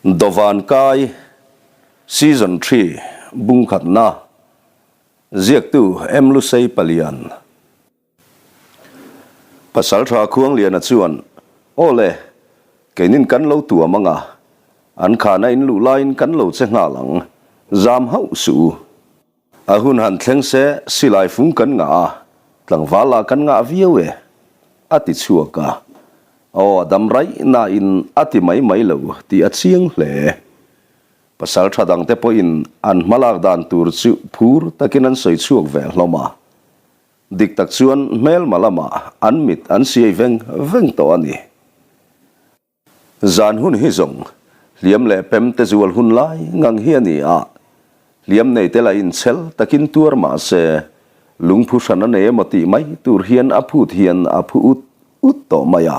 Dawvan Kai Season Xii Bungkhatna Ziaktu M Lusei Palian Pasaltha Khuangliana chuan Aw le, keinin kan lo tuam ang a, an khana in luh laiin kan lo che nghal ang, zam hauh suh u. A hun han thleng se silai fung kan ngah a, tlangval ah kan ngah viau e, a ti chhuak a. Aw a dam raih nain a ti mai mai lo tih a chiang hle. Pasal tha dangte pawhin an hmalak dan tur chu phur takin an sawi chhuak ve hlawm a. Dik tak chuan hmelma lamah an mit an siai veng veng tawh a ni. Zan hun hi zawng hliam leh pem te zual hun lai ngang hi a ni a, hliam nei te lah inchhel takin tuar mah se lungphu hran a nei emaw tih mai tur hian a phut hian a phu ut ut tawh mai a.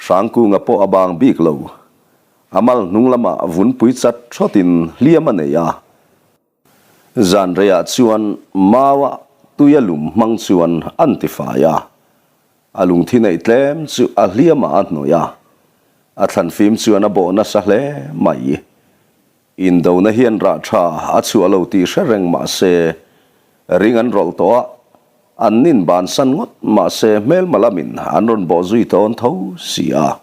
Hrangkunga pawh a bang bik lo. A mal hnung lamah vunpui chat thawtin hliam a nei a. Zan reiah chuan maua tuia lum hmang chuan an ti fai a, a lungthi neih tlem chu a hliamah a hnawih a, a thlan fim chuan a bawh nasa hle mai. Indona hian rah tha a chhuah lo tih hre reng mah se, ring an rawlh tawh a, an nin bansan ngawt mah se hmelma lamin an rawn bawh zui tawn tho si a.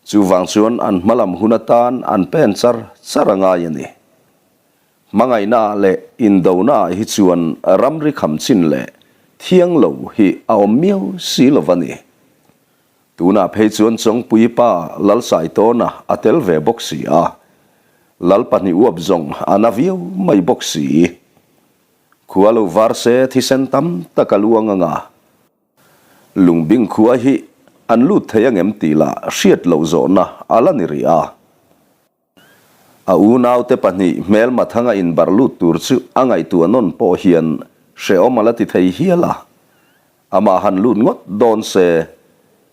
Chuvang chuan an hmalam hun atan an pen char char a ngai a ni. Hmangaihnaah leh indonaah hi chuan ramri kham chin leh thiang lo hi a awm miau si lo va ni. Tunah phei chuan Chawngpui pa Lalsaitawna a tel ve bawk si a, Lal pahnih uap zawng a na viau mai bawk si. Khua lo var se thisen tam tak a luang anga Lungbing khua hi an lut thei angem tih lah hriat loh zawhna a la ni rih a. A unaute pahnih hmelma thanga inbarh lut tur chu a ngaihtuah nawn pawh hian hrehawm a la ti thei hial a. Amah han lut ngawt dawn se,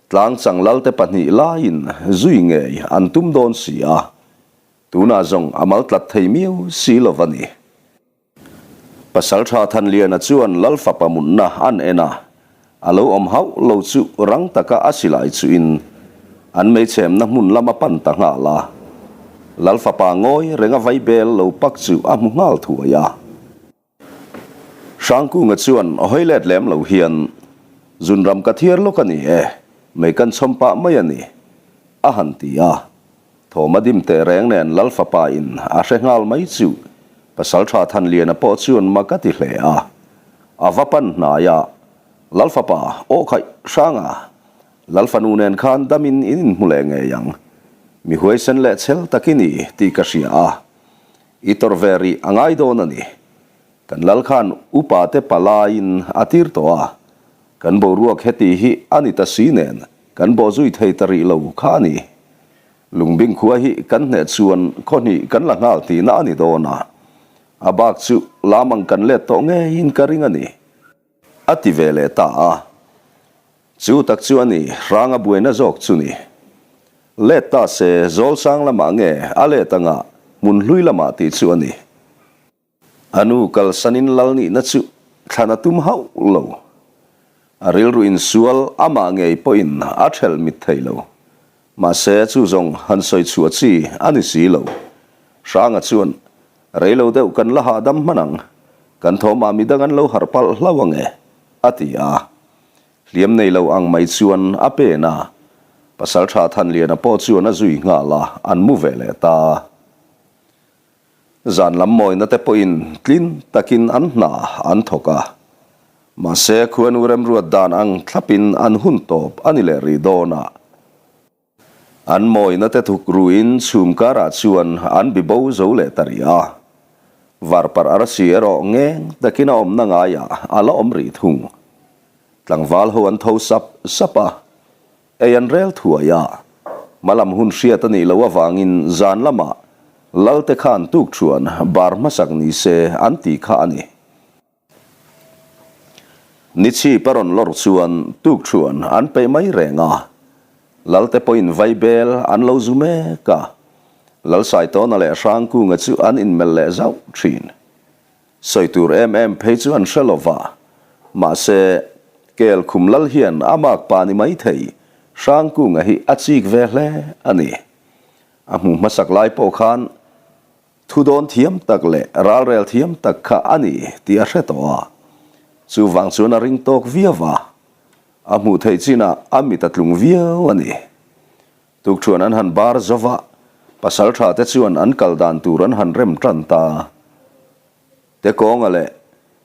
tlang chang lalte pahnih laiin zui ngei an tum dawn si a, tunah zawng a mal tlat thei miau si lo va ni. Pasalṭha Thanliana chuan Lal fapa mutna an en a, a lo awm hauh lo chu rang taka a silai chuin an meichhemna hmun lam a pan ta nghal a. Lal fapa ngawi renga vaibel lo pak chu a hmu nghal thuai a. Hrangkunga chuan hawi let lem lo hian, Zunram ka thiar lawk a ni e, mei kan chhawm pah mai a ni, a han ti a. Thawm a dim teh reng nen Lal fapa in a hre nghal mai chu Pasalṭha Thanliana pawh chuan mak a ti hle a. A va pan hnai a, Lal fapa, aw khaih, hranga, Lal fanu nen khan dam in in inhmu leh ngei ang. Mi huaisen leh chhel tak i ni tih ka hria a. I tawrh ve rih a ngai dawn a ni. Kan Lal khan upa te palaiin a tir tawh a, kan boruak heti hi a ni ta si nen kan bawhzui thei ta rih lo kha a ni. Lungbing khua hi kan hneh chuan khaw hnih kan la nghal tihna a ni dawn a, a bak chu lam ang kan let tawh ngeiin ka ring a ni, a ti ve leh ta a. Chu tak chu a ni, hranga buaina zawk chu ni. Let ta se Zawlsang lamah nge a let anga hmun hlui lamah tih chu a ni. A nu kalsanin lal nihna chu thlan a tum hauh lo. A rilru insual amah ngei pawhin a thelh mit thei lo. Mahse chu zawng han sawi chhuah chi a ni si lo. Hranga chuan, Rei lo deuh kan la hahdam hman ang, kan thawmah midang an lo harh palh hlauh ang e, a ti a. Hliam nei lo ang mai chuan a pen a. Pasalṭha Thanliana pawh chuan a zui nghal a, an mu ve leh ta. Zan lam mawina te pawhin tlin takin an hna an thawk a, mahse khuanu remruat dan ang thlapin an hun tawp a ni leh rih dawn a. An mawina te thuk ruin chhum karah chuan an bi bo zo leh ta rih a. Varparh arsi erawh ngeng takin a awmna ngaiah a la awm rih thung. Tlangval ho an tho sap sap a, Ei an rel thuai a, hmalam hun hriat a nih loh avangin zan lamah Lalte khan tukṭhuan bar hmasak ni se an ti kha a ni. Ni chhip a rawn lawr chuan tukṭhuan an peih mai reng a, Lalte pawhin vaibel an lo zu mek a, Lalsaitawna leh Hrangkunga chu an inmelh leh zauh ṭhin. Sawi tur em em phei chu an hre lo va, mahse, Kel khum lal hian a mak pa ni mai thei, Hrangkunga hi a chik ve hle a ni. A hmuh hmasak lai pawh khan thu dawn thiam tak leh ralrel thiam tak kha a ni tih a hre tawh a. Chuvang chuan a ring tawk viau a, a hmuh theih chinah a mit a tlung viau a ni. Tukṭhuan an han bar zo va, pasalṭha te chuan an kal dan tur an han rem ṭan ta. Tekawnga leh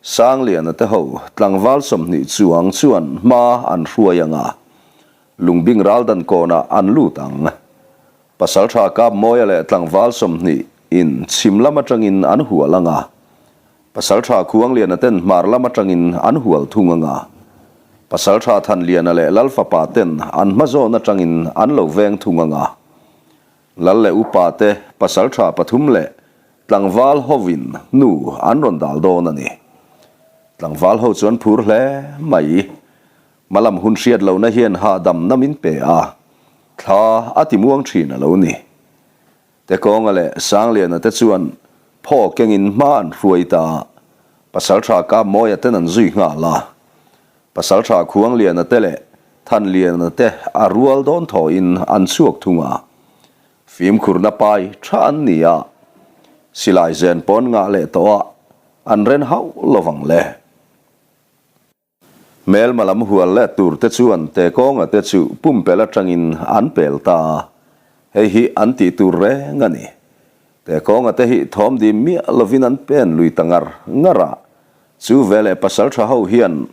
Sangliana te ho tlangval 20 chuang chuan hma an hruai ang a, Lungbing raldan kawnah an lut ang. Pasalṭha Kapmawia leh tlangval 20 in chhim lam aṭangin an hual ang a, Pasalṭha Khuangliana ten hmar lam aṭangin an hual thung ang a, Pasalṭha Thanliana leh Lalfapa ten an hma zawn aṭangin an lo veng thung ang a. Lal leh upa te pasalṭha pathum leh tlangval hovin hnu an rawn dal dawn a ni. Tlangval ho chu an phur hle mai. Hmalam hun hriat lohna hian hahdamna min pe a, thla a ti muang ṭhin a lo ni. Tekawnga leh Sangliana te chuan phaw kengin hma an hruai ta a, Pasalṭha Kapmawia ten an zui nghal a. Pasalṭha Khuangliana te leh Thanliana te a rual dawn thawhin an chhuak thung a. Fimkhurna pai tha an ni a, silai zen pawn ngah leh tawh a, an ren hauh lovang le. Hmelma lam hual let tur te chuan Tekawnga te chu pumpelh atangin an pel ta a, hei hi an tih tur reng a ni. Tekawnga te hi thawm dim miah lovin an pen lui ta ngar ngar a, chu veleh pasaltha ho hian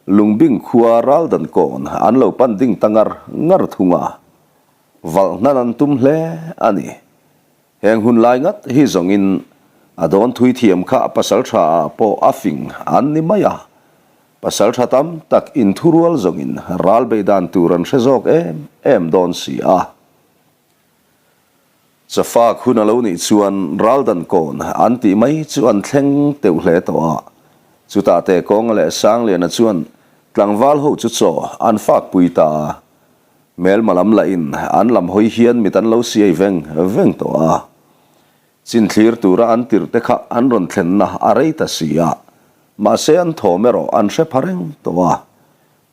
Lungbing khua raldan kawn an lo pan ding ta ngar ngar thung a, valh hnan an tum hle a ni. Heng hun lai ngat hi zawngin a dawn thui thiam kha pasal tha ah pawh a fing an ni mai a, pasal tha tam tak inthurual zawngin ral beih dan tur an hre zawk em em dawn si a. Chafak hun a lo nih chuan ral dan kawn an tih mai chu an thleng teuh hle tawh a, chutah Tekawnga leh Sangliana chuan tlangval ho chu chaw an fak pui ta a. Hmelma lam lah in an lam hawi hian mit an lo siai veng veng tawh a. Chin thlir tura an tirh te kha an rawn thlenna a rei ta si a, mahse an thawm erawh an hre pha reng tawh a.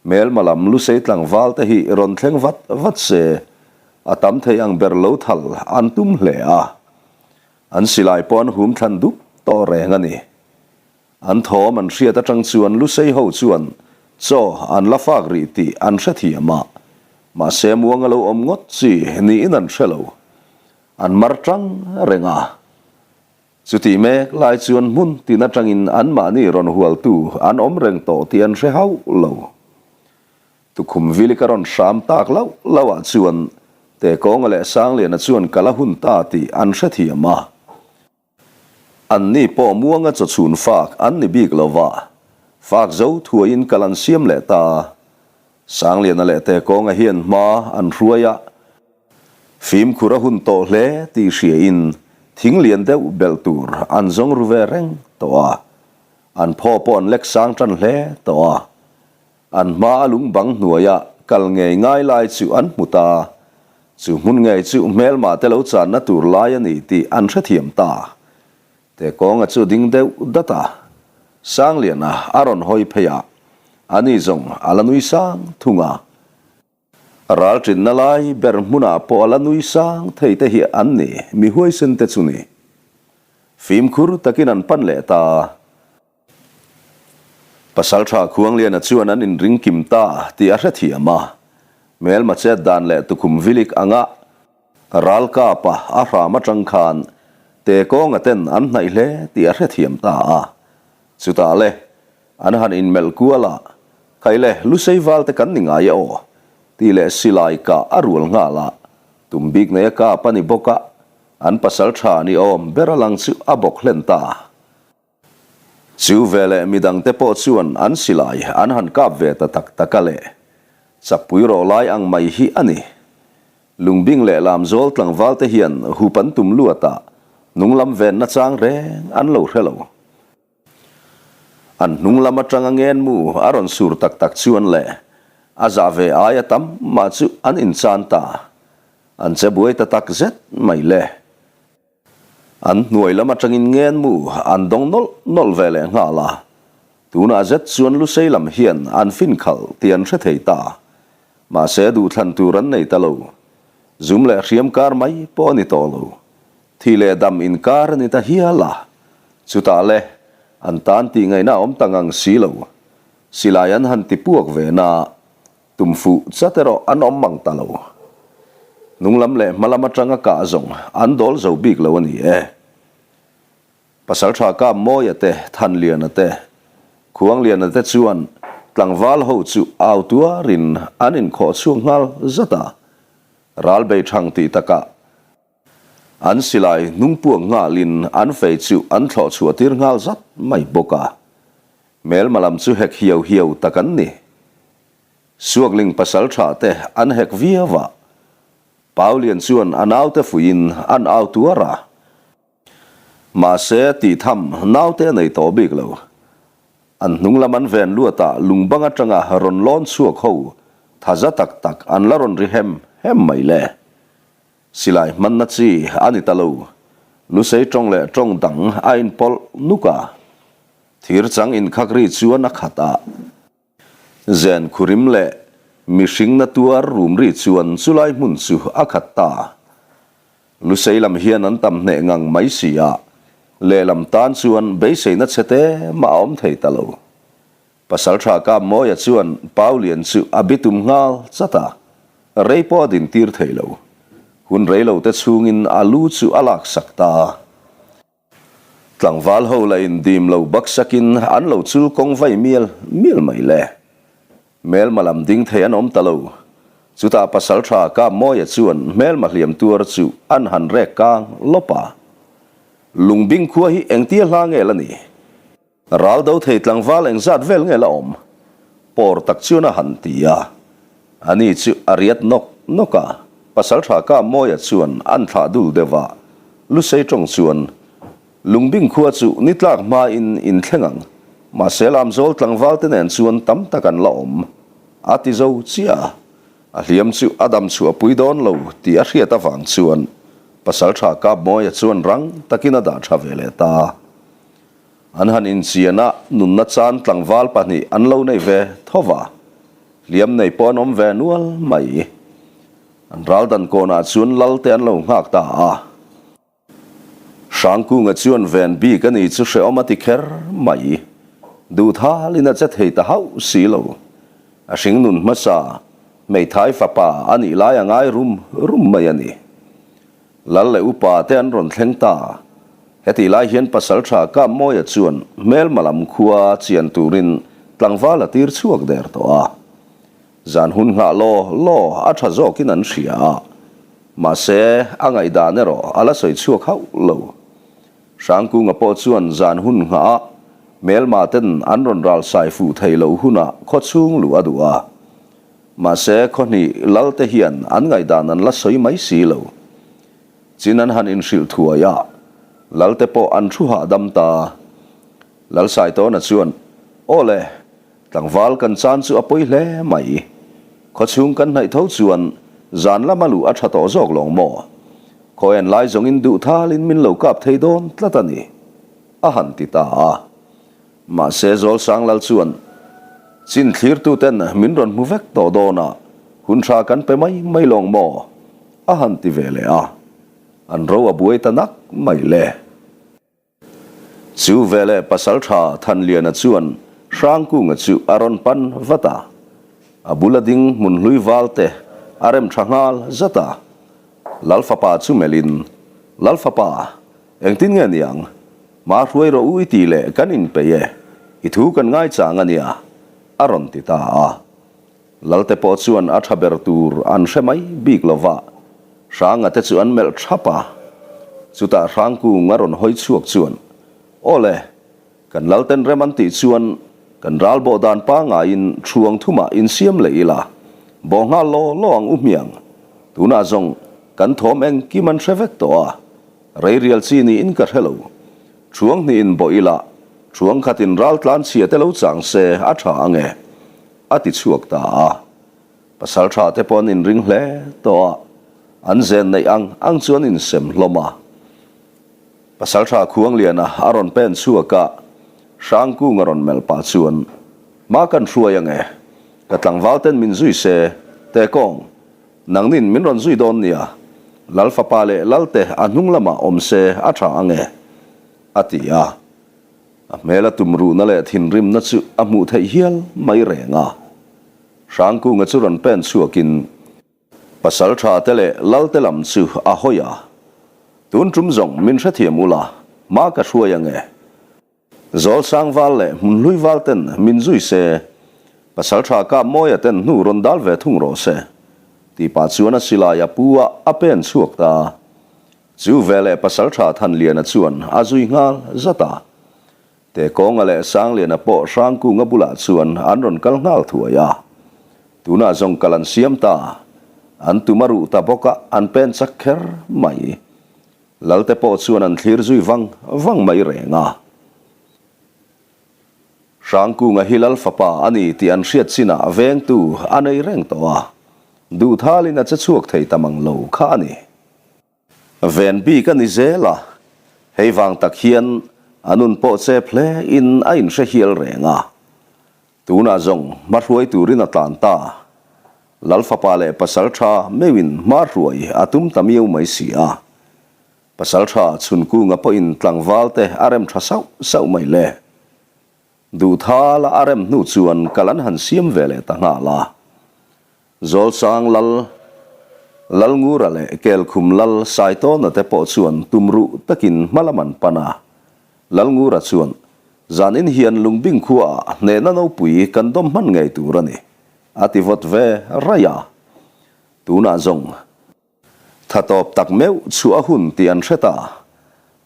Hmelma lam lusei tlangval te hi rawn thleng vat vat se, a tam thei ang ber lo thal an tum hle a. An silai pawh an hum thlan dup tawh reng a ni. An thawm an hriat atang chuan Lusei ho chuan chaw an la fak rih tih an hrethiam a, mahse muang a lo awm ngawt chi niin an hre lo. An mar tang reng a. Chutih mek lai chuan hmun tin atangin anmahni rawn hualtu an awm reng tawh tih an hre hauh lo. Tukhum vilik a rawn hram tak lauh lauh ah chuan Tekawnga leh Sangliana chuan kal a hun ta tih an hrethiam a. Anni pawh muanga chawchhun fak an ni bik lo va, fak zo thuaiin kal an siam leh ta. Sangliana leh Tekawnga hian hma an hruai a, fimkhur a hun tawh hle tih hriain thing lian deuh belh tur an zawng ru ve reng tawh a, an phaw pawh an lek sang tan hle tawh a. An hma a lung bang hnuaia kal ngei ngai lai chu an hmu ta. Chu hmun ngei chu hmelmah te lo channa tur lai a ni tih an hrethiam ta. Tekawnga chu ding deuh dat a. Sangliana a rawn hawi phei a, ani zawng a la nui sang thung a. Ral ṭinna lai ber hmunah pawh a la nui sang thei te hi an ni, mi huaisen te chu ni. Fimkhur takin an pan leh ta. Pasalṭha Khuangliana chuan an inring kim ta tih a hrethiam a, hmelma chet dan leh tukhum vilik anga ralkapa a hram aṭang khan Tekawnga ten an hnaih hle tih a hrethiam ta a. Chutah le, an han inmelh kual a, Khai le, Lusei val te kan ni ngai e aw, tih leh silai kah a rual nghal a, tum bik nei a kap a ni bawk a, an pasalṭha ni awm ber a lang chu a bawk hlen ta. Chu veleh midangte pawh chuan an silai an han kap ve ta tak tak a le. Chakpui rawh lai ang mai hi a ni. Lungbing leh Lamzawl tlangval te hian hup an tum luat a, hnung lam venna chang reng an lo hre lo. An hnung lam atanga ngenmu a rawn sur tak tak chuan le, a zah ve aia tam mah chu an inchan ta. An che buai ta tak zet mai le. An hnuai lam atangin ngenmu an dawng nawlh nawlh ve leh nghal a, tunah zet chuan Lusei lam hian an fin khalh tih an hre thei ta. Mahse duhthlan tur an nei ta lo. Zum leh hriam kar mai pawh a ni tawh lo. Thi leh dam inkar a ni ta hial a. Chutah le, an tan tih ngaihna a awm ta ngang si lo. Silai an han ti puak ve na, tum fuh chat erawh an awm mang ta lo. Hnung lam leh hma lam atanga kah zawng an dawl zo bik lo a ni e. Pasaltha Kammawia te, Thanliana te, Khuangliana te chuan tlangval ho chu au tuarin an inkhawh chhuak nghal zat a, ral bei thang tih takah an silai hnung puak nghalin an fei chu an thlawh chhuah tir nghal zat mai bawk a. Hmelma lam chu hek hiau hiau tak an ni. Suakling pasaltha te an hek viau a, Paulian chuan a naute fuihin an au tuar a. Mahse, tih tham naute a nei tawh bik lo. An hnung lam an ven luatah lungbang atanga rawn lawn chhuak ho tha za tak tak an la rawn ri hem hem mai le. Silai hmanna chi a ni ta lo. Lusei tawng leh tawng dang a inpawlh nuk a. Thir chang inkhak ri chuan a khat a. Zen khurim leh mihring na tuar rum ri chuan chulai hmun chu a khat ta. Lusei lam hian an tam hneh ngang mai si a, lehlam tan chuan beiseina chhe te mah a awm thei ta lo. Pasaltha Kammawia chuan Paulian chu a bitum nghal chat a, rei pawh a dintir thei lo. Hun rei lo te chhungin a lu chu a laksak ta. Tlangval ho la indim lo baksakin an lo chul kawng vai mial mial mai le. Hmelma lam ding thei an awm ta lo. Chutah pasaltha Kammawia chuan hmelma hliam tuar chu an han rek kang lawp a. Lungbing khua hi engtia hla nge la ni? Ral do thei tlangval engzat vel nge la awm? Pawr tak chuan a han ti a. Ani chu a riat nawk nawk a, Pasaltha Kammawia chuan an thlah dul deuh a, Lusei tawng chuan, Lungbing khua chu ni tlak hmain in thleng ang, mahse Lamzawl tlangval te nen chuan tam tak an la awm, a ti zo chiah a. A hliam chu a dam chhuah pui dawn lo tih a hriat avang chuan Pasaltha Kammawia chuan rang takin a dah tha ve leh ta. An han inchian a, nunna chan tlangval pahnih an lo nei ve tho va, hliam nei pawh an awm ve nual mai. An ral dan kawnah chuan lal te an lo nghak ta a. Hrangkunga chuan ven bik a ni chu hrehawm a ti kher mai. Duhthalin a che thei ta hauh si lo. A hringnun hmasa, hmeithai fapa a nih lai a ngai rum rum mai a ni. Lal leh upa te an rawn thleng ta. Hetih lai hian Pasaltha Kammawia chuan hmelma lam khua chian turin tlangval a tir chhuak der tawh a. Zan hun nghah law law a tha zawkin an hria a, mahse a ngaihdan erawh a la sawi chhuak hauh lo. Hrangkunga pawh chuan zan hun nghah a, hmelma ten an rawn ral sai fuh thei loh hunah khawchhung luh a duh a. Mahse, khawhnih Lalte hian an ngaihdan an la sawi mai si lo. Chin an han inhrilh thuai a, Lalte pawh an thu hahdam ta. Lalsaitawna chuan, Aw le, tlangval kan chan chu a pawi hle mai. Khawchhung kan hnaih tho chuan zan lama luh a tha tawh zawk lawng maw? Khaw en lai zawngin duh thalin min lo kap thei dawn tlat a ni, a han ti ta a. Mahse Zawlsang Lal chuan, Chin thlirtuten min rawn hmu vek tawh dawn a, hun tha kan pe mai mai lawng maw? a han ti ve leh a, an ro a buai ta nak mai le. Chu veleh Pasaltha Thanliana chuan Hrangkunga chu a rawn pan vat a, a bula ding hmun hlui val te a rem tha nghal zat a. Lalfapa chu melhin, Lalfapa, Engtin nge niang? Hma hruai rawh u i ti leh kan inpeih e, i thu kan ngaichang a nia, a rawn ti ta a. Lalte pawh chuan a tha ber tur an hre mai bik lo va, Hranga te chu an melh thap a. Chutah Hrangkung a rawn hawi chhuak chuan, Aw le, kan Lalten rem an tih chuan kan ral bawh dan pangaiin thuang thumah insiam leh ila, bawh nghal law law ang u hmiang. Tunah zawng kan thawm engkim an hre vek tawh a, Rei rial chi niin ka hre lo. Thuang hnihin bawh ila, thuang khatin ral tlan chhia te lo chang se a tha ang e, a ti chhuak ta a. Pasal tha te pawh an inring hle tawh a, an zen neih ang ang chu an insem hlawm a. Pasal tha Khuangliana a rawn pen chhuak a, Hrangkung a rawn melh pah chuan, Hma kan hruai ang e, ka tlangval ten min zui se, Tekawng. Nangnin min rawn zui dawn nia, Lal fapa leh Lalte a hnung lamah awm se a tha ang e, a ti a. A hmela tumruhna leh thinrimna chu a hmuh theih hial mai reng a. Hrangkunga chu rawn pen chhuakin Pasal tha te leh Lal te lam chu a hawi a. Tun tum zawng min hrethiam ula, hma ka hruai ang e. Zawlsang val leh Hmunhlui val ten min zui se, Pasal tha kap mawia ten hnu rawn dal ve thung rawh se, tih pah chuan a silai a pu a, a pen chhuak ta. Chu veleh Pasal tha Thanliana chuan a zui nghal zat a. Tekawnga leh Sangliana pawh Hrangkunga bulah chuan an rawn kal nghal thuai a. Tunah zawng kal an siam ta. An tum a ruh ta bawk a, an pen chak kher mai. Lalte pawh chuan an thlir zui vang vang mai reng a. Hrangkunga hi Lal fapa a ni tih an hriat chinah vengtu a nei reng tawh a, duhthalin a che chhuak thei ta mang lo kha a ni. Ven bik a ni zel a, hei vang tak hian a nun pawh chep hle in a inhre hial reng a. Tunah zawng hmahruai turin a tlan ta. Lal fapa leh pasal tha meuhin hma hruai a tum ta miau mai si a. Pasal tha Chhunkunga pawhin tlangval te a rem tha sauh sauh mai le. Duhthala a rem hnu chuan kal an han siam ve leh ta nghal a. Zawlsang Lal, Lalngura leh Kelkhum Lal Saitawna te pawh chuan tumruh takin hma lam an pan a. Lalngura chuan, Zanin hian Lungbing khuaah hnehna nopui kan dawm hman ngei tur a ni. A ti vawt ve raih a. Tunah zawng tha tawp tak meuh chhuah a hun tih an hre ta.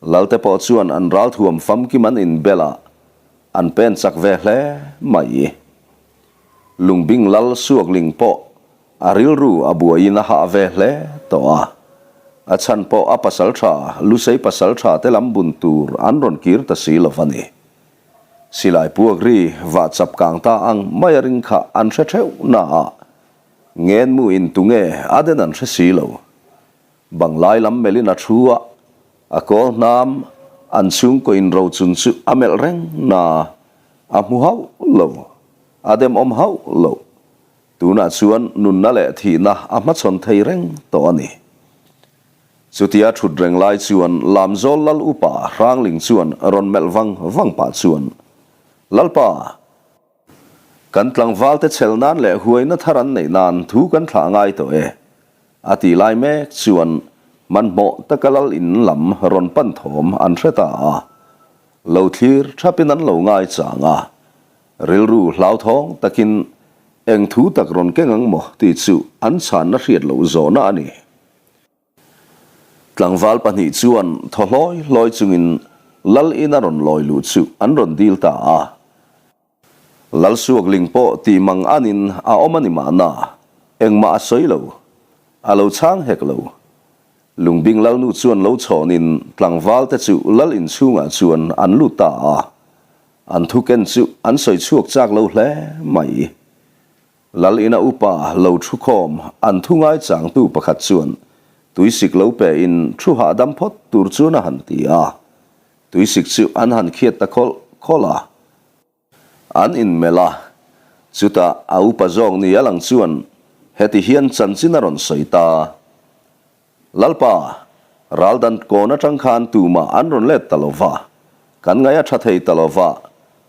Lalte pawh chuan an ralthuam famkim an inbel a, an pen chak ve hle mai. Lungbing lal suakling pawh a rilru a buaiin a hah ve hle tawh a. A chhan pawh a pasaltha, Lusei pasaltha te lam bun tur an rawn kir ta si lo va ni. Silai puak ri vah chap kang ta ang mai a ring kha an hre theuh na a, ngen mu in tunge a den an hre si lo. Banglai lam melhin a thu a, a kawl hnam an chhungkaw in rochun chu a melh reng na, a hmu hauh lo, a demawm hauh lo. Tunah chuan nunna leh thihna a hmachhawn thei reng tawh a ni. Chutia thut reng lai chuan Lamzawl Lal upa Hrangling chuan rawn melh vang vang pah chuan, Lalpa, kan tlangvalte chhel nan leh huaina thar an neih nan thu kan thlah ngai tawh e, a tih lai mek chuan hmanhmawh taka Lal in lam rawn pan thawm an hre ta a. Lo thlir thapin an lo ngai chang a, rilru hlauthawng takin eng thu tak rawn keng ang maw tih chu an chhanna hriat loh zawhna a ni. Tlangval pahnih chuan thaw hlawi hlawi chungin Lal ina rawn lawi luh chu an rawn dil ta a. Lal Suakling pawh tih mang anin a awm a ni mahna, engmah a sawi lo. A lo chhang hek lo. Lungbing Lalnu chuan lo chhawnin tlangval te chu Lal inchhungah chuan an lut ta a. An thuken chu an sawi chhuak chak lo hle mai. Lal ina upa lo thu khawm an thu ngaichangtu pakhat chuan tuisik lo pe in thu hahdam phawt tur chuan a han ti a. Tuisik chu an han khiat ta khawlh khawlh a. An inmelh a, chutah a upa zawk ni a lang chuan heti hian chanchin a rawn sawi ta. Lalpa, ral dan kawn atang khan tumah an rawn let ta lo va, kan ngaih a tha thei ta lo va,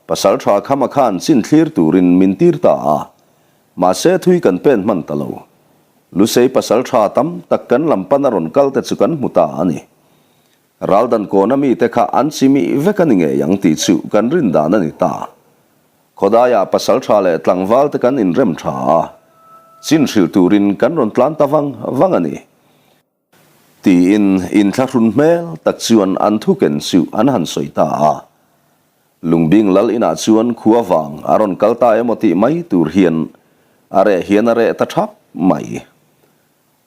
pasal tha khama khan chin thlir turin min tir ta a, mahse thui kan pen hman ta lo. Lusei pasal tha tam tak kan lam pan a rawn kal te chu kan hmu ta a ni. Ral dan kawna mite kha an chimih vek a ni ngei ang tih chu kan rin dan a ni ta. Khawdaiah pasal tha leh tlangval te kan inrem tha a, chin hrilh turin kan rawn tlan ta vang vang a ni. Tiin inthlahrun hmel tak chuan an thu ken chu an han sawi ta a. Lungbing lal inah chuan khua vang a rawn kal ta emaw tih mai tur hian a reh hian a reh ta thap mai.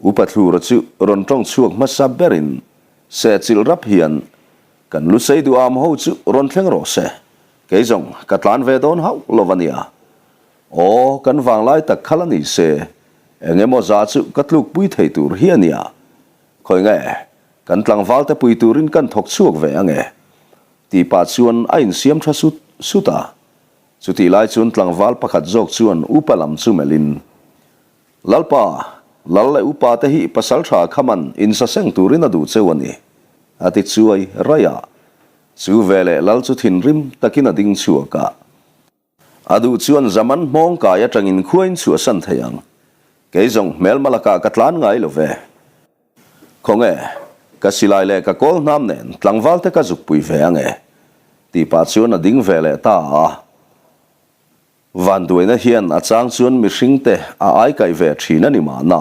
Upa Thlura chu rawn tawng chhuak hmasa berin se chilh rap hian kan Lusei duham ho chu rawn thleng rawh se, kei zawng ka tlan ve dawn hauh lo a nia. Aw, kan vanglai tak kha la ni se, eng emaw za chu ka tlukpui thei tur hi a nia. Khawi nge, kan tlangval te pui turin kan thawk chhuak ve ange? Tih pah chuan a insiam tha sut sut a. Chutih lai chuan tlangval pakhat zawk chuan upa lam chu melhin, Lalpa, Lal leh upa te hi pasaltha khaman insaseng turin a duh cheu a ni, a ti chuai raih a. Chu veleh Lal chu thinrim takin a ding chhuak a. A duh chuan zaman hmawng kai atangin khuain chhuahsan thei ang. Kei zawng hmelma lakah ka tlan ngai lo ve. Khawnge, ka silai leh ka kawl hnam nen tlangval te ka zuk pui ve ange, tih pah chuan a ding ve leh ta a. Vanduaina hian a chang chuan mihring te a aikaih ve thin a ni mahna,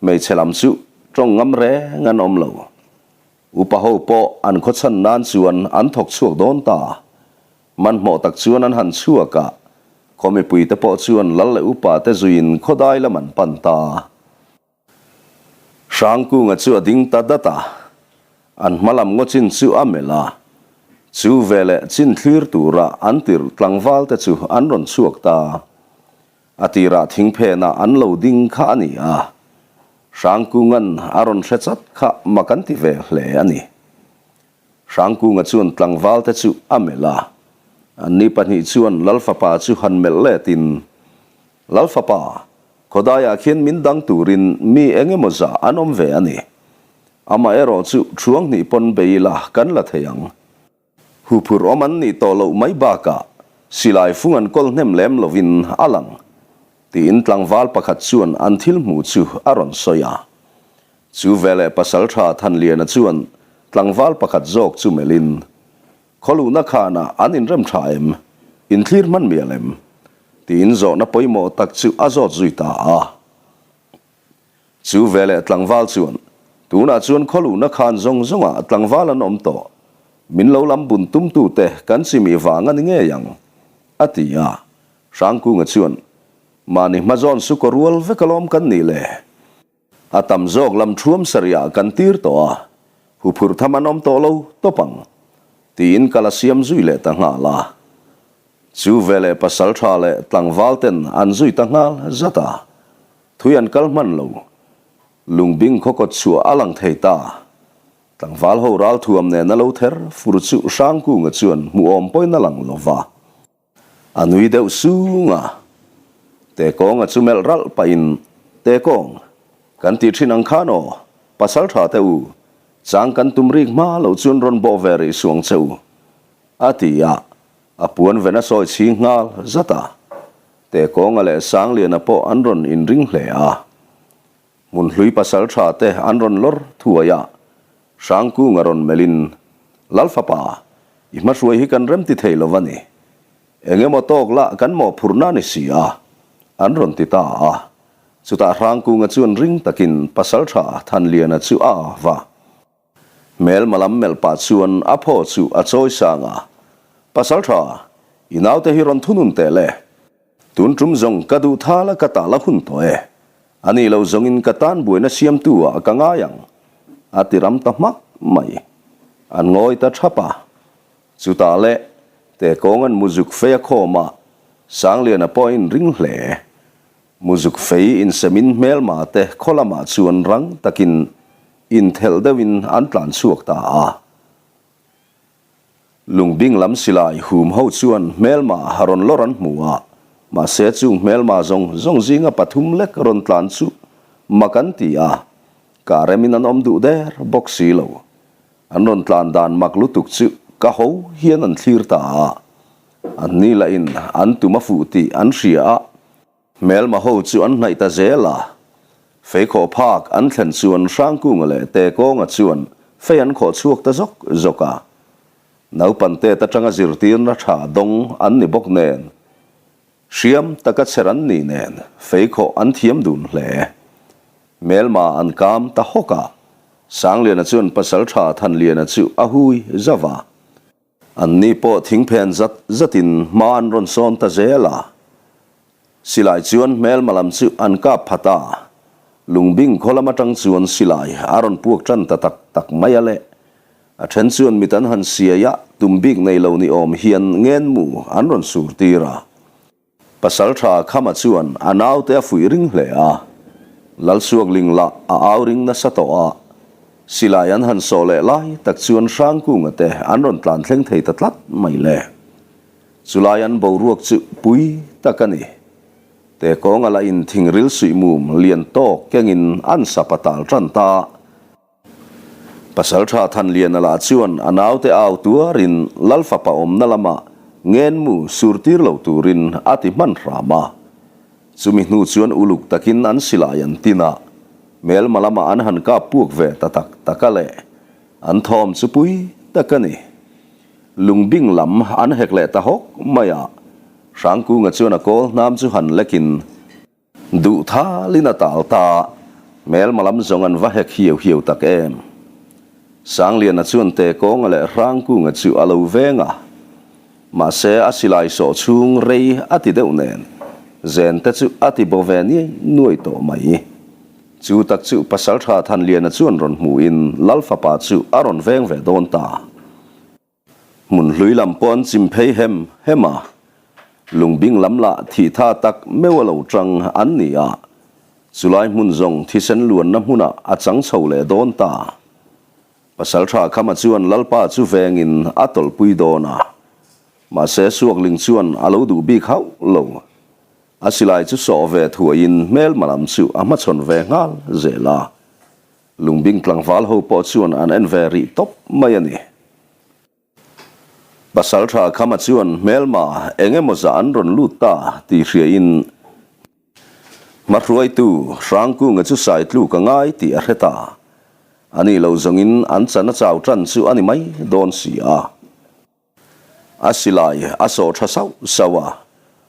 hmeichhe lam chu tawng ngam reng an awm lo. Upa ho pawh an khawchhan nan chuan an thawk chhuak dawn ta. Hmanhmawh tak chuan an han chhuak a, khaw mipuite pawh chuan lal leh upa te zuiin khawdai lam an pan ta. Hrangkunga chu a ding ta dat a, an hma lam ngaw chin chu a melh a, chu veleh chin thlir tura an tirh tlangval te chu an rawn chhuak ta. A tirah thingphenah an lo ding kha a ni a, Hrangkunga'n a rawn hre chat kha mak an ti ve hle a ni. Hrangkunga chuan tlangval te chu a melh a, anni pahnih chuan Lalfapa chu han melh letin, Lalfapa, khawdaiah khian min dang turin mi eng emaw zah an awm ve a ni. Amaherawh chu thuang hnih pawn bei ila kan la thei ang. Huphurh awm an nih tawh loh mai bakah silai fung an kawl hnem lem lovin a lang, tiin tlangval pakhat chuan an thil hmuh chu a rawn sawi a. Chu veleh Pasaltha Thanliana chuan tlangval pakhat zawk chu melhin, Khawluhna khanah an inrem tha em? Inthlir hman mial em? Tiin zawhna pawimawh tak chu a zawt zui ta a. Chu veleh tlangval chuan, Tunah chuan khawluhna khan zawng zawngah tlangval an awm tawh. Min lo lam bun tumtute kan chimih vang a ni ngei ang, a ti a. Hrangkunga chuan, Mahni hmazawn su kaw rual vek alawm kan nih le. A tam zawk lam thuam sarihah kan tir tawh a, huphurh tham an awm tawh lo tawp ang, tiin kal a siam zui leh ta nghal a. Chu veleh pasal tha leh tlangval ten an zui ta nghal zat a, thui an kal hman lo. Lungbing khaw kawt chhuah a lang thei ta. Tlangval ho ralthuam nen a lo ther fur chu Hrangkunga chuan hmuhawm pawhin a lang lo va. A nui deuh sung a, Tekawnga chu melh ralh pahin, Tekawng, kan tih thin ang khan aw, pasal tha teh u, chang kan tum rik hma lo chuan rawn bawh ve rih suang che u, a ti a, a puan ven a sawi chhing nghal zat a. Tekawnga leh Sangliana pawh an rawn inring hle a. Hmunhlui pasal tha te an rawn lawr thuai a, Hrangkunga rawn melhin, Lalfapa, i hmahruai hi kan remti thei lo va ni. Eng emaw tawk lah kan mawhphurhna a ni si a, an rawn ti ta a. Chutah Hrangkunga chuan ring takin Pasaltha Thanliana chu a av a. Hmelma lam melh pah chuan a phaw chu a chawi sang a, Pasaltha, i naute hi rawn thunun teh le. Tun tum zawng ka duh thal a ka tah la hun tawh e. A nih lo zawngin ka tan buaina siamtu ah ka ngai ang. A ti ram ta hmak mai. An ngawi ta thap a. Chutah le, Tekawng an muzuk fei a khawm a, Sangliana pawh a inring hle. Muzuk fei insemin hmelma te khaw lamah chuan rang takin inthelh deuhin an tlan chhuak ta a. Lungbing lam silai hum ho chuan hmelma rawn lawr an hmu a, mahse chung hmelma zawng zawng zinga pathum lek rawn tlan chu mak an ti a, kah remin an awm duh der bawk si lo. An rawn tlan dan mak lutuk chu ka ho hian an thlir ta a, anni lahin an tum a fuh tih an hria a, Hmelma ho chu an hnaih ta zel a, fei khawh phak an thlen chuan Hrangkunga leh Tekawnga chuan fei an khawh chhuak ta zawk zawk a. Naupan tet atanga zirtirna tha dawng an ni bawk nen, hriam taka chher an ni nen fei khawh an thiam dun hle. Hmelma an kam ta hawk a, Sangliana chuan Pasaltha Thanliana chu a hui zauh a. Anni pawh thingphen zat zatin hma an rawn sawn ta zel a. Silai chuan hmelma lam chu an kap phat a, Lungbing khaw lam atang chuan silai a rawn puak tan ta tak tak mai a le. A then chuan mit an han siai a, tum bik nei lo ni awm hian ngenmu an rawn sur tir a. Pasalṭha Khama chuan a naute a fuih ring hle a, Lalsuakling lah a au ring nasa tawh a, silai an han sawh leh lai tak chuan Hrangkunga te an rawn tlan thleng thei ta tlat mai le. Chulai an boruak chu pui tak a ni. Te kawnga lah in thingril suih mum lian tawk kengin an sap a tal tan ta. Pasaltha Thanliana lah chuan a naute au tuarin Lal fapa awmna lamah ngenmu surtir lo turin a ti hman hram a. Chumi hnu chuan uluk takin an silai an tin a, hmelma lamah an han kap puak ve ta tak tak a le. An thawm chu pui tak a ni. Lungbing lam an hek leh ta hawk mai a, Hrangkunga chuan a kawl hnam chu han lekin duh thalin a tal ta, hmelma lam zawng an va hek hiau hiau tak em. Sangliana chuan Tekawnga leh Hrangkunga chu a lo veng a, mahse a silai sawh chhung rei a ti deuh nen zen te chu a ti bo ve niai nuai tawh mai. Chu tak chu Pasaltha Thanliana chuan rawn hmuhin Lal fapa chu a rawn veng ve dawn ta. Hmun hlui lam pawh an chim phei hem hem a, lungbing lam lah thih tha tak meuh a lo tang an ni a, chulai hmun zawng thisen luanna hmunah a chang chho leh dawn ta. Pasaltha Khama chuan Lalpa chu vengin a tawlhpui dawn a, mahse Suakling chuan a lo duh bik hauh lo. A silai chu sawh ve thuaiin hmelma lam chu a hmachhawn ve nghal zel a. Lungbing tlangval ho pawh chuan an en ve rih tawp mai a ni. Pasaltha Khama chuan hmelma eng emaw zah an rawn lut ta tih hriain hmahruaitu Hrangkunga chu sai tluk a ngai tih a hre ta. A nih loh zawngin an chan a chau tan chu a ni mai dawn si a. A silai a sawh tha sauh sauh a,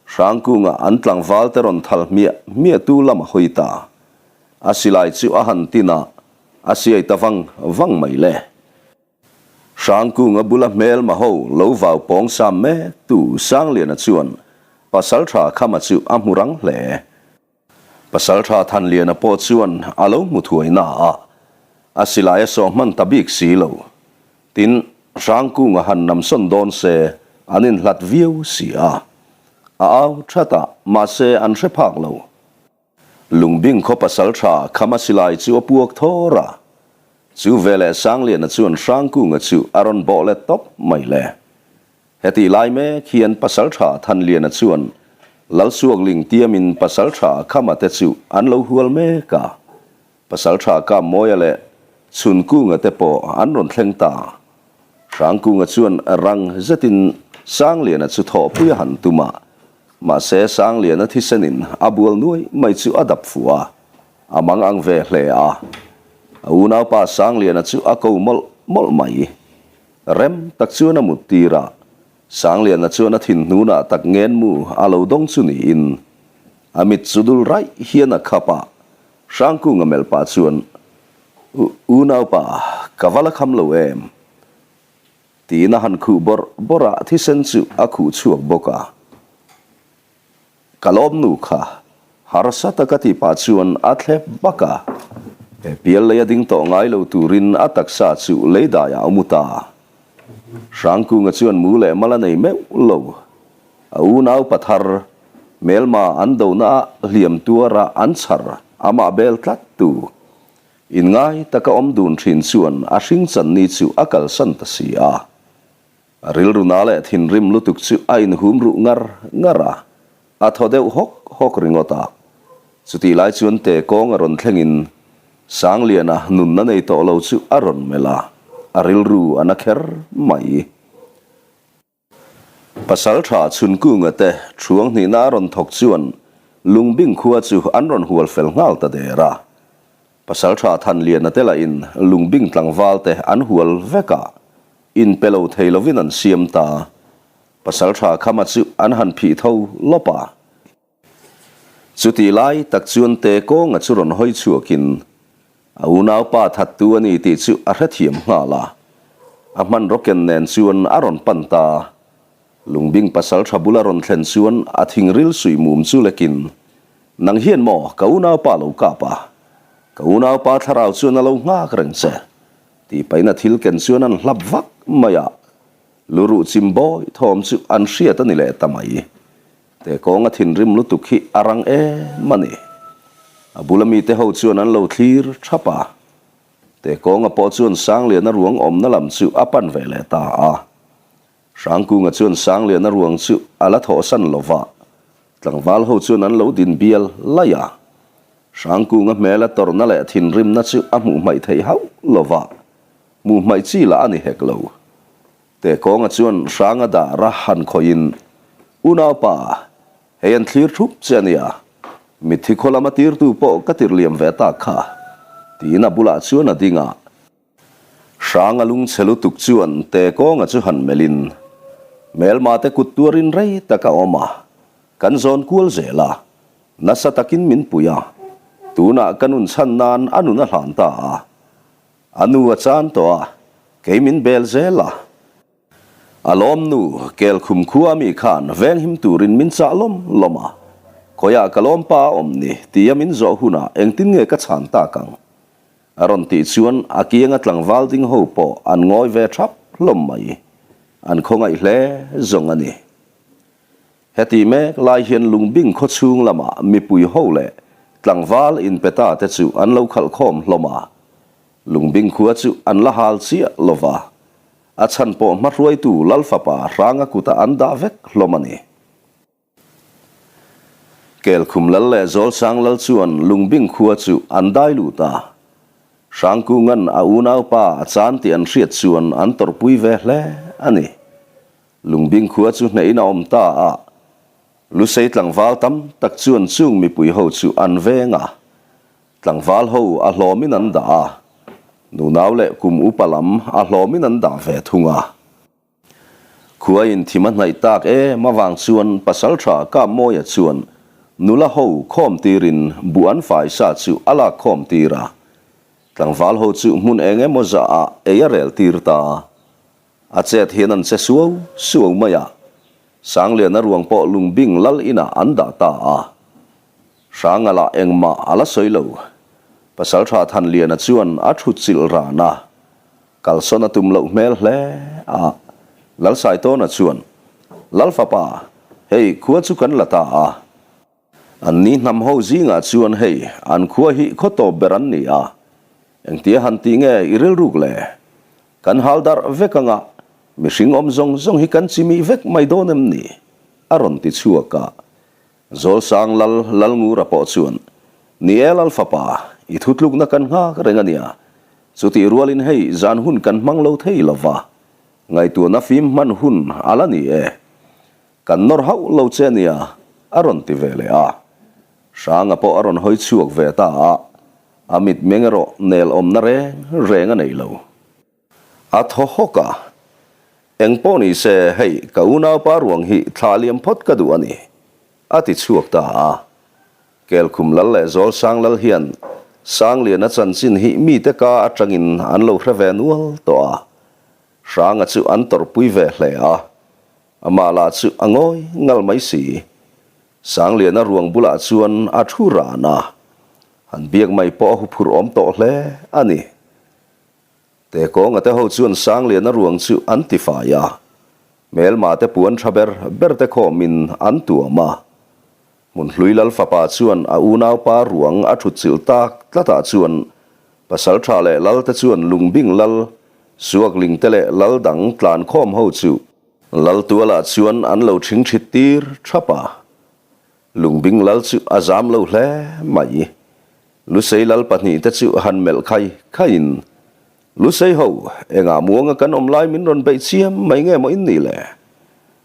Hrangkunga an tlangval te rawn thal hmiah hmiah tu lam a hawi ta. A silai chu a han tin a, a siai ta vang vang mai le. Hrangkunga bula hmelma ho lo vau pawng sam mek tu Sangliana chuan Pasaltha Khama chu a hmu rang hle. Pasaltha Thanliana pawh chuan a lo hmu thuai na a, a silai a sawh hman ta bik si lo. Tin, Hrangkunga han namsawn dawn se an inhlat viau si a. A au that a, mahse an hre phak lo. Lungbing khaw pasaltha Khama silai chu a puak thawr a. Chu veleh Sangliana chuan Hrangkunga chu a rawn bawh let tawp mai le. Hetih lai mek hian Pasaltha Thanliana chuan Lalsuakling tiamin Pasaltha Khama te chu an lo hual mek a. Pasaltha Kammawia leh Chhunkunga te pawh an rawn thleng ta. Hrangkunga chuan rang zetin Sangliana chu thawhpui a han tum a, mahse Sangliana thisenin a bual nuai mai chu a dap fuh a, a mang ang ve hle a. A unaupa Sangliana chu a ko mawlh mawlh mai. Rem tak chuan a mut tir a, Sangliana chuan a thin hnunah tak ngen mu a lo dawng chu niin a mit chu dul raih hian a khap a, Hrangkunga melh pah chuan, U, unaupa, ka va la kham lo em? Tiin a han khuh bawrh bawrh a, thisen chu a khuh chhuak bawk a. Ka lawmnu kha harsa taka tih pah chuan a thlep bak a, he pial lei a ding tawh ngai lo turin a taksa chu lei daiah a mu ta. Hrangkunga chuan mu leh mal a nei meuh lo. A unau pathar, hmelma an dona ah hliam tuara an chhar amah bel tlat tu. Inngai taka awm dun thin chuan a hring channi chu a kalsan ta si a. A rilru na leh thinrim lutuk chu a inhum ruh ngar ngar a, a thaw deuh hawk hawk ringawt a. Chutih lai chuan te kawng a rawn thlengin Sangliana nunna nei tawh lo chu a rawn melh a, a rilru a na kher mai. Pasaltha Chhunkunga te thuang hnihna a rawn thawk chuan Lungbing khua chu an rawn hual fel nghal ta der a. Pasaltha Thanliana te lahin Lungbing tlangval te an hual vek a, inpe lo thei lovin an siam ta. Pasaltha Khama chu an han phih tho lawp a. Chutih lai tak chuan Te Kawnga chu rawn hawi chhuakin a unaupa thattu a ni tih chu a hrethiam nghal a. A hmanraw ken nen chuan a rawn pan ta. Lungbing pasaltha bula rawn thlen chuan a thingril suih mum chu lekin, Nang hian maw ka unaupa lo kap a? Ka unaupa thlarau chuan a lo nghak reng che. Tih paihna thil ken chuan an hlap vak mai a, luruh chim bawi thawm chu an hriat a ni leh ta mai. Te kawnga thinrim lutuk hi a rang em a ni. A bula mite ho chuan an lo thlir thap a. Te kawnga pawh chuan Sangliana ruang awmna lam chu a pan ve leh ta a. Hrangkunga chuan Sangliana ruang chu a la thawhsan lo va. Tlangval ho chuan an lo din bial laih a. Hrangkunga hmela tawrhna leh thinrimna chu a hmuh hmaih theih hauh lo va, hmuh hmaih chi lah a ni hek lo. Tekawnga chuan Hranga dara han khawihin, Unaupa, hei an thlir thup che a nia, mitthi khaw lama tirtu pawh ka tir liam ve tak kha, tiin a bulah chuan a ding a. Hranga lungchhe lutuk chuan Tekawnga chu han melhin, Hmelma te kut tuarin rei tak a awm a, kan zawn kual zel a, nasa takin min pui a, tunah ka nun chhan nan a nun a hlan ta a, a nu a chan tawh a, kei min bel zel a. A lawmnu, Kelkhum khua mi khan venghim turin min chah lawm lawm a, khawiah ka lawmpa a awm ni tia min zawh hunah engtin nge ka chhan tak ang? A rawn tih chuan a kianga tlangval ding ho pawh an ngawi ve thap hlawm mai. An khawngaih hle zawng a ni. Heti mek lai hian Lungbing khawchhung lamah mipui ho leh tlangval inpe ta te chu an lo khalh khawm hlawm a. Lungbing khua chu an la hal chiah lo va, a chhan pawh hmahruaitu Lalfapa Hranga kuta an dah vek hlawm a ni. Kelkhum lal leh Zawlsang lal chuan Lungbing khua chu an dai lut a. Hrangkunga'n a unaupa a chan tih an hriat chuan an tawrhpui ve hle a ni. Lungbing khua chu hnehin a awm ta a, Lusei tlangval tam tak chuan chung mipui ho chu an veng a. Tlangval ho a hlawmin an dah a, nunau leh kum upa lam a hlawmin an dah ve thung a. Khuaiin thim a hnaih tak em avang chuan Pasalṭha Kapmawia chuan nula ho khawm tirin buh an fai sa chu a lak khawm tir a. Tlangval ho chu hmun eng emaw zah ah ei a rel tir ta. A chet hian an che suau suau mai a. Sangliana ruang pawh Lungbing lal inah an dah ta a. Hranga lah engmah a la sawi lo. Pasalṭha Thanliana chuan a ṭhutchilh ran a. Kalsawn a tum loh hmel hle a, Lalsaitawna chuan, Lalfapa, hei khua chu kan la ta a. An ni hnam ho zingah chuan hei an khua hi khaw tawp ber an ni a, engtia han tih nge i rilruk le? Kan hal darh vek anga mihring awm zawng zawng hi kan chimih vek mai dawn em ni? a rawn ti chhuak a. Zawlsang Lal Lalngura pawh chuan, Ni e Lal fapa, i thutlukna kan nghak reng a nia. Chutih rualin hei zan hun kan hmang lo thei lo va, ngaihtuahna fim hman hun a la ni e. Kan nawr hauh lo che nia, a rawn ti ve leh a. Hranga pawh a rawn hawi chhuak ve ta a, a mitmeng erawh nel awmna reng reng a nei lo. A thaw hawk a, Eng pawh ni se, hei ka unaupa ruang hi thla liam phawt ka duh a ni, a ti chhuak ta a. Kelkhum Lal leh Zawlsang Lal hian Sangliana chanchin hi mite ka atangin an lo hre ve nual tawh a. Hranga chu an tawrhpui ve hle a, amah lah chu a ngawi ngal mai si. Sangliana ruang bulah chuan a thu ran a, han biak mai pawh a huphurh awm tawh hle a ni. Tekawnga te ho chuan Sangliana ruang chu an ti fai a, hmelma te puan tha ber ber te khawmin an tuam a. Hmunhlui Lal fapa chuan a unaupa ruang a thut chilh tak tlatah chuan Pasaltha leh Lal te chuan Lungbing Lal, Suakling te leh Lal dang tlan khawm ho chu Lal tualah chuan an lo thingthit tir thap a. Lungbing Lal chu a zam lo hle mai. Lusei lal pahnihte chu han melh khai khaiin, Lusei ho, engah muanga kan awm lai min rawn beih chiam mai nge maw in nih le?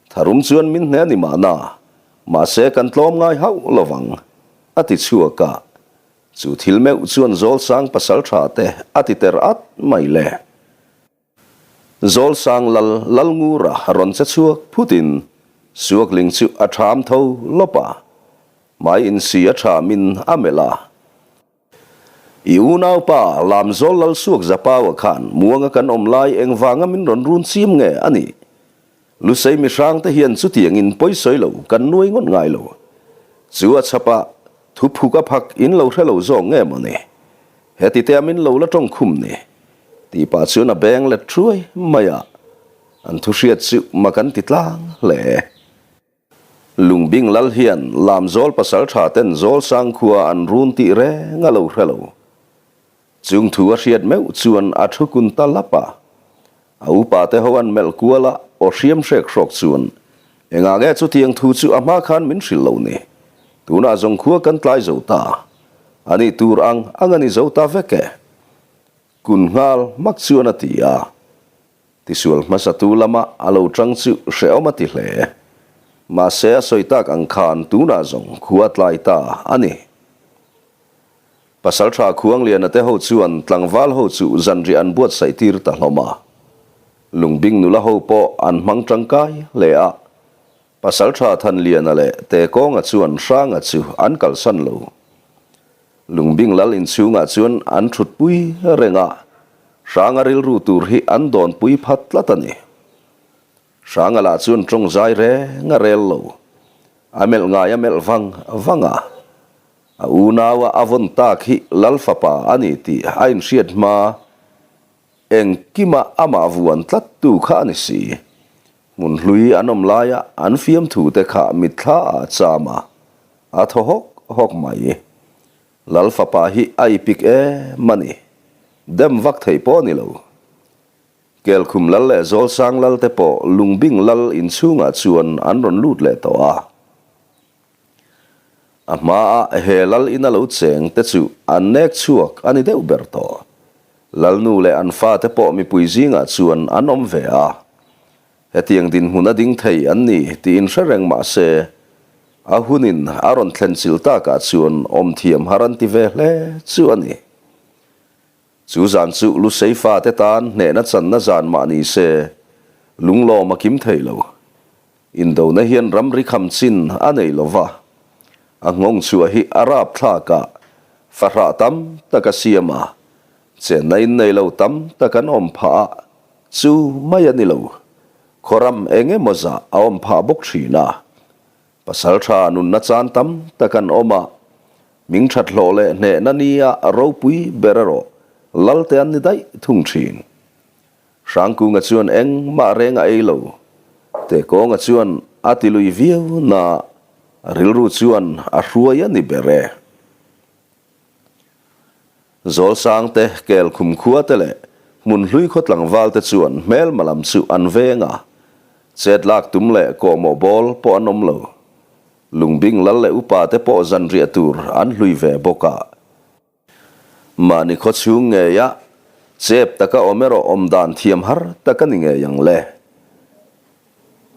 Tharum chuan min hne a ni mahna, mahse kan tlawm ngai hauh lo vang, a ti chhuak a. Chu thil meuh chuan Zawlsang pasal tha te a ti ter at mai le. Zawlsang lal Lalngura rawn che chhuak phutin Suakling chu a ṭham tho lawp a, hmai insi a ṭhamin a melh a. I unaupa Lamzawl Lal Suak Zapaua khan muanga kan awm lai engvanga min rawn run chim nge a nih? Lusei mihrangte hian chutiangin pawisawi lo kan nuai ngawt ngai lo. Chu a chhapah thu phuk a phak in lo hre lo zawk nge maw ni? Heti te a min lo la tawng khum ni? Tih pah chuan a beng let thuai mai a, an thu hriat chu mak an ti tlang hle. Lungbing lal hian Lamzawl pasal tha ten Zawlsang khua an run tih reng a lo hre lo. Chung thu a hriat meuh chuan a thu kun ta lap a. A upa te ho an melh kual a, aw hriam hrek hrawk chuan, Engah nge chutiang thu chu a hma khan min hrilh lo ni? Tunah zawng khua kan tlai zo ta. A nih tur ang ang a ni zo ta vek e. Kun nghal hmak chuan a ti a. Tisual hmasatu lama a lo tang chu hrehawm a ti hle. Mahse a sawi tak ang khan tunah zawng khua tlai ta a ni. Pasaltha Khuangliana te ho chuan tlangval ho chu zanriah an buatsaih tir ta hlawm a. Lungbing nula ho pawh an hmang tangkai hle a. Pasaltha Thanliana leh Tekawnga chuan Hranga chu an kalsan lo. Lungbing lal inchhungah chuan an thutpui reng a, Hranga rilru tur hi an dawnpui phat tlat a ni. Hranga lah chuan tawng zai reng a rel lo. A melh ngai a melh vang vang a. A unaua a vawn tak hi lal fapa a ni tih a inhriat hma engkima amah vuan tlattu kha a ni si. Hmun hlui an awm laia an fiamthu te kha mitthla ah cham a, a thaw hawk hawk mai. Lal fapa hi a ipik em a ni. Dem vak thei pawh a ni lo. Kelkhum lal leh Zawlsang lal te pawh Lungbing lal inchhungah chuan an rawn lut leh tawh a. A hmaa he lal ina lo cheng te chu an nek chhuak a ni deuh ber tawh. Lalnu leh an fate pawh mipui zingah chuan an awm ve a. Hetiang dinhmun a ding thei an ni tih inhre reng mah se, a hunin a rawn thlen chilh takah chuan awm thiam har an ti ve hle chu a ni. Chu zan chu Lusei fate tan hnehna channa zan mah ni se, lunglawm a kim thei lo. Indona hian ramri kham chin a nei lo va, a nghawng chhuah hi a rap thlak a, fahrah tam tak a siam a, chenna in nei lo tam tak an awm phah a, chu mai a ni lo, khawram eng emaw zah a awm phah bawk thin a, pasal tha nunna chan tam tak an awm a, ming that hlawh leh hnehna nia ropui ber erawh Lalte an ni daih thung thin. Hrangkunga chuan engmah reng a ei lo. Tekawnga chuan a ti lui viau na a rilru chuan a hruai a ni ber e. Zawlsang te, Kelkhum khua te leh Hmunhlui khaw tlangval te chuan hmelma lam chu an veng a. Chet lak tum leh kawhmawh bawl pawh an awm lo. Lungbing lal leh upa te pawh zanriah tur an hlui ve bawk a. Mahni khaw chhung ngeia chep taka awm erawh awm dan thiam har tak a ni ngei ang le.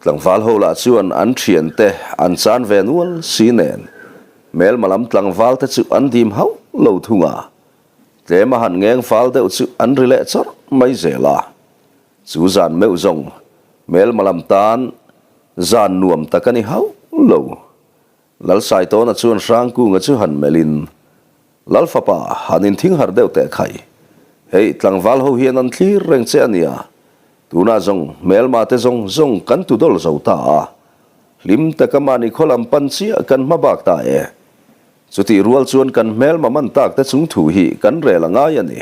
Tlangval ho lah chuan an thiante an chan ve nual si nen hmelma lam tlangval te chu an dim hauh lo thung a, tlem a han ngeng fal deuh chu an ri leh chawrh mai zel a. Chu zan meuh zawng hmelma lam tan zan nuam tak a ni hauh lo. Lalsaitawna chuan Hrangkunga chu han melhin, Lal fapa, han inthing harh deuh teh khai. Hei, tlangval ho hian an thlir reng che a nia. Tunah zawng, hmelma te zawng zawng kan tu dawl zo ta a. Hlim taka mahni khaw lam pan chiah kan hma bak ta e. Chutih rual chuan kan hmelma man tak te chung thu hi kan rel a ngai a ni.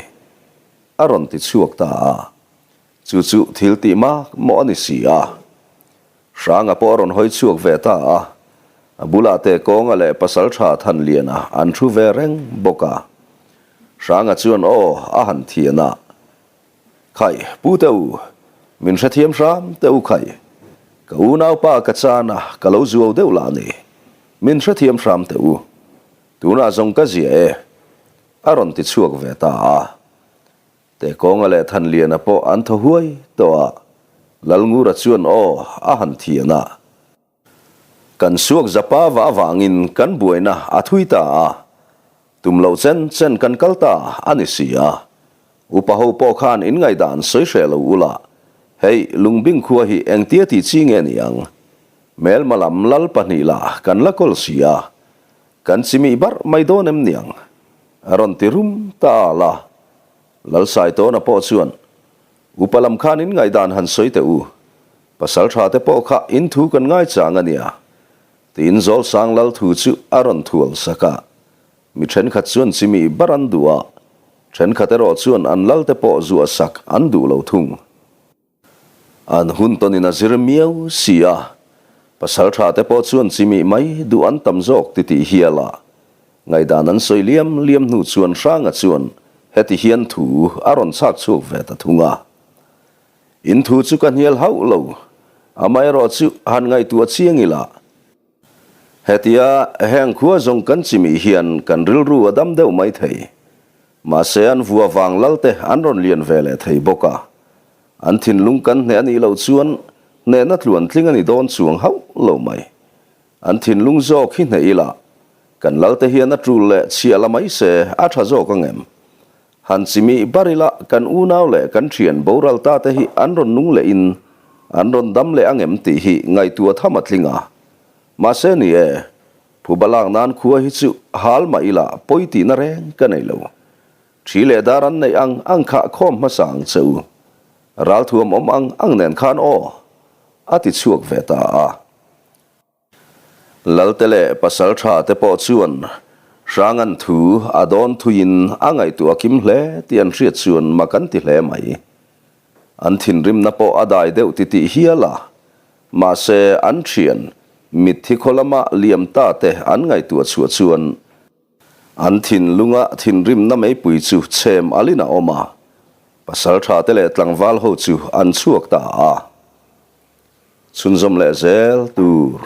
A rawn ti chhuak ta a. Chu chu thil tih mak mawh a ni si a. Hranga pawh a rawn hawi chhuak ve ta a, a bulah te Kawnga leh Pasaltha Thanliana an thu ve reng bawk a. Hranga chuan aw a han thian a, Khai, pu te u, min hrethiam hram teh u khai. Ka unaupa ka chan a, ka lo zuau deuh lah ni. Min hrethiam hram teh u. Tunah zawng ka zia e, a rawn ti chhuak ve ta a. Tekawnga leh Thanliana pawh an thaw huai tawh a, Lalngura chuan aw a han thian a. Kan suak zapa va avangin kan buaina a thui ta a, tum loh chen chen kan kal ta a ni si a. Upa ho pawh khan in ngaihdan sawi hreh lo ula, hei Lungbing khua hi engtia tih chi nge ni ang? Hmelma lam lal pahnihlah kan la kawl si a, Kan chimih barh mai dawn em niang? A rawn ti rum ta al a. Lalsaitawna pawh chuan, Upa lam khan in ngaihdan han sawi teh u. Pasal tha te pawh kha in thu kan ngai chang a nia. Tiin Zawlsang lal thu chu a rawn thual sak a. Mi thenkhat chuan chimih barh an duh a, thenkhat erawh chuan an lal te pawh zuah sak an duh lo thung. An hun tawnin a zir miau si a, pasal tha te pawh chuan chimih mai duh an tam zawk ti tih hial a, ngaihdan an sawi liam liam hnu chuan Hranga chuan heti hian thu a rawn chhak chhuak ve ta thung a. In thu chu ka hnial hauh lo, amaherawh chu han ngaihtuah chiang ila. Hetia heng khua zawng kan chimih hian kan rilru a dam deuh mai thei. Mahse an vua vang lal te an rawn lian ve leh thei bawk a. An thinlung kan hneh a nih loh chuan hnehna tluan tling a ni dawn chuang hauh lo mai. An thinlung zawk hi hneh ila kan lal te hian a tul leh chhiah la mai se a tha zawk ang em? Han chimih bar ila kan unau leh kan thian boral ta te hi an rawn nung leh in an rawn dam leh ang em tih hi ngaihtuah tham a tling a. Mahse ni e, phuba lak nan khua hi chu hal mah ila pawi tihna reng ka nei lo. Thi leh dar an neih ang ang kha khawm hmasa ang che u. Ralthuam awm ang ang nen khan aw a ti chhuak ve ta a. Lalte leh Pasaltha te pawh chuan Hrangan thu a dawn thuiin a ngaihtuah kim hle tih an hriat chuan mak an ti hle mai. An thinrimna pawh a dai deuh titih hial a, mahse an thian mitthi khaw lama liam ta te an ngaihtuah chhuah chuan an thinlunga thinrimna meipui chu chhem alin a awm a, Pasaltha te leh tlangval ho chu an chhuak ta a. Chhunzawm leh zel tur.